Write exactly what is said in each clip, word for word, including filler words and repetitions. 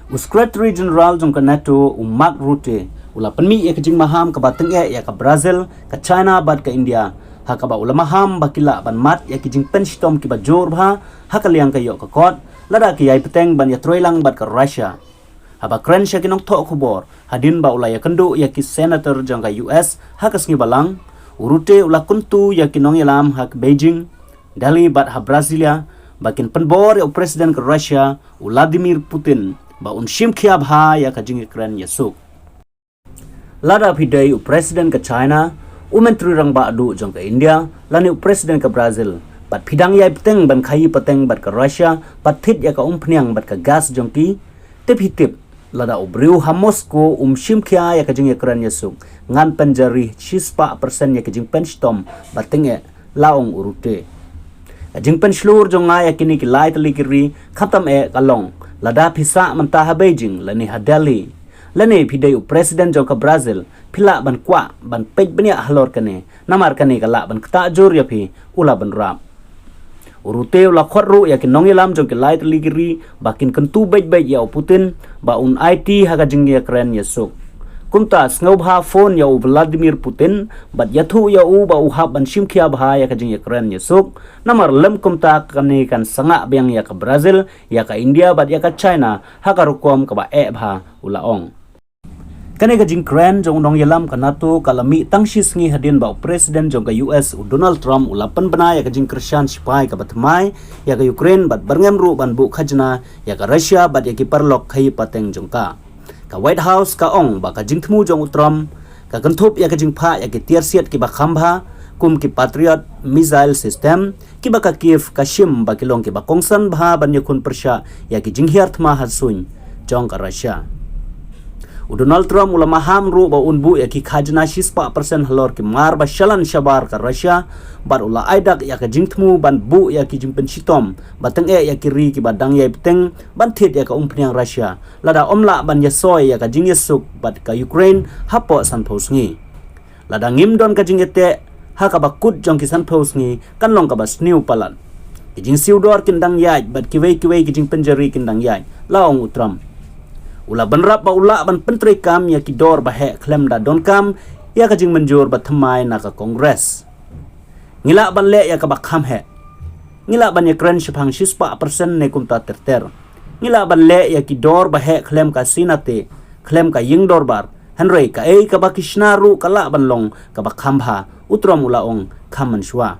U Secretary General jong ka NATO, u Mark Rutte, u la pynmih ïa ka jingmaham kaba tyngeh ïa ka Brazil, ka China bad ka India, ha kaba u la maham ba ki lah ban mad ïa ki jingpynshitom kiba jur bha ha ka liang ka ïoh ka kot, lada ki ïai bteng ban ïatrei lang bad ka Russia. Haba kren sha ki nongthoh khubor hadien ba u la ïakynduh ïa ki senator jong ka U S ha ka sngi Balang, u Rutte u la kyntu ïa ki nongïalam ha ka Beijing, Delhi bad ha Brasilia ba kin pynbor ïa u President ka Russia, u Vladimir Putin, ba un shim khia bha ïa ka jingïakren ïasuk. Lada phi dei u President ka China, u Myntri Rangbah Duh jong ka India, lane u President ka Brazil, bad phi dang ïai bteng ban khaïi pateng bad ka Russia, bad thied ïa ka umphniang bad ka gas jong ki, te phi tip, lada u briew ha Moscow um shim khia ïa ka jingïakren ïasuk, ngan pynjari shispah percent ïa ka jingpynshitom ba tyngeh, la ong u Rutte. Ka jingpynshlur jong nga ïa kine ki lai tylli ki ri, khamtam eh ka long, lada phi sah mynta ha Beijing lane ha Delhi, lane phi dei u President jong ka Brazil, phi lah ban kwah ban peit bniah halor kane, namar kane ka lah ban ktah jur ïa phi, u la bynrap. U Rutte u la khot ruh ïa ki nongïalam jong ki lai tylli ki ri ba kin kyntu beit beit ïa u Putin ba un aiti ha ka jingïakren ïasuk. Kumta sngewbha phone ïa u Vladimir Putin bad ïathuh ïa u ba u hap ban shim khia bha ïa ka jingïakren ïasuk, namar lym kumta kane kan sangah biang ïa ka Brazil, ïa ka India bad ïa ka China ha ka rukom kaba eh bha, u la ong. Kane ka jingkren jong u nongïalam ka NATO ka la mih tang shi sngi hadien ba u President jong ka U S, u Donald Trump, u la pynbna ïa ka jingkyrshan shipai kaba thymmai ïa ka Ukraine bad byrngem ruh ban buh khajna ïa ka Russia bad ïa ki paralok khaïi pateng jong ka. Ka White House ka ong ba ka jingthmu jong u Trump ka kynthup ïa ka jingphah ïa ki tiar siat kiba kham bha, kum ki Patriot missile system, kiba ka Kiev ka shim ba ki long kiba kongsan bha ban ïakhun pyrshah ïa ki jinghiar thma ha suiñ jong ka Russia. U Donald Trump u la maham ruh ba un buh ïa ki khajna shispah percent halor ki mar ba shalan shabar ka Russia, bad u la ai dak ïa ka jingthmu ban buh ïa ki jingpynshitom ba tyngeh ïa ki ri kiba dang ïai bteng ban thied ïa ka umphniang Russia, lada ym lah ban ïasoi ïa ka jingïasuk bad ka Ukraine hapoh sanphew sngi. Lada ngim don ka jingïateh ha kaba kut jong ki sanphew sngi, kan long kaba sniew palat. Ki jingsiew dor kin dang ïaid bad kiwei kiwei ki jingpynjari kin dang ïaid, la ong u Trump. U la bynrap ba u lah ban pyntreikam ïa ki dor ba heh khlem da donkam ïa ka jingmynjur ba thymmai na ka Congress. Ngi lah ban leh ïa kaba kham heh. Ngi lah ban ïakren shaphang shispah percent ne kumta ter ter. Ngi lah ban leh ïa ki dor ba heh khlem ka Senate, khlem ka ïing dorbar. Hynrei kaei kaba ki shna ruh ka lah ban long kaba kham bha, u Trump u la ong kham mynshuwa.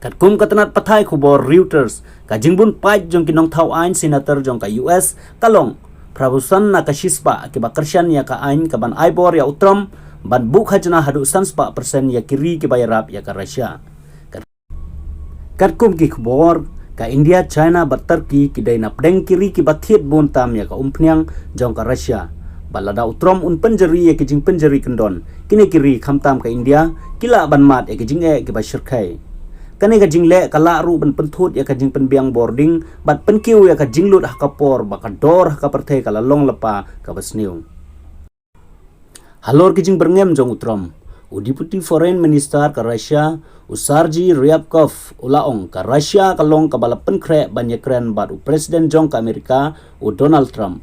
Katkum ka tnat pathai khubor Reuters, ka jingbun paid jong ki nongthaw aiñ senator jong ka U S ka long phra phew san na ka shispah kiba kyrshan ïa ka aiñ kaban ai bor ïa u Trump ban buh khajna haduh san spah percent ïa ki ri kiba ïarap ïa ka Russia. Kat-, katkum ki khubor, ka India, China bad Turkey ki dei na pdeng ki ri kiba thied bun tam ïa ka umphniang jong ka Russia. Bad lada u Trump un pynjari ïa ki jingpynjari kyndon, kine ki ri khamtam ka India ki lah ban mad ïa ki jingeh kiba shyrkhei. Kane ka jingleh ka lah ruh ban pynthut ïa ka jingpynbiang bording bad pynkiew ïa ka jinglut ha ka por ba ka dor ha ka pyrthei ka la long lypa kaba sniew. Halor ki jingbyrngem jong u Trump, u Deputy Foreign Minister ka Russia, u Sergei Ryabkov, u la ong ka Russia ka long kaba la pynkhreh ban ïakren bad u President jong ka Amerika, u Donald Trump.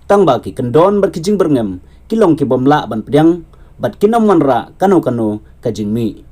Tang ba ki kyndon bad ki jingbyrngem ki long ki bym lah ban pdiang, bad kin ym wanrah kano kano ka jingmih.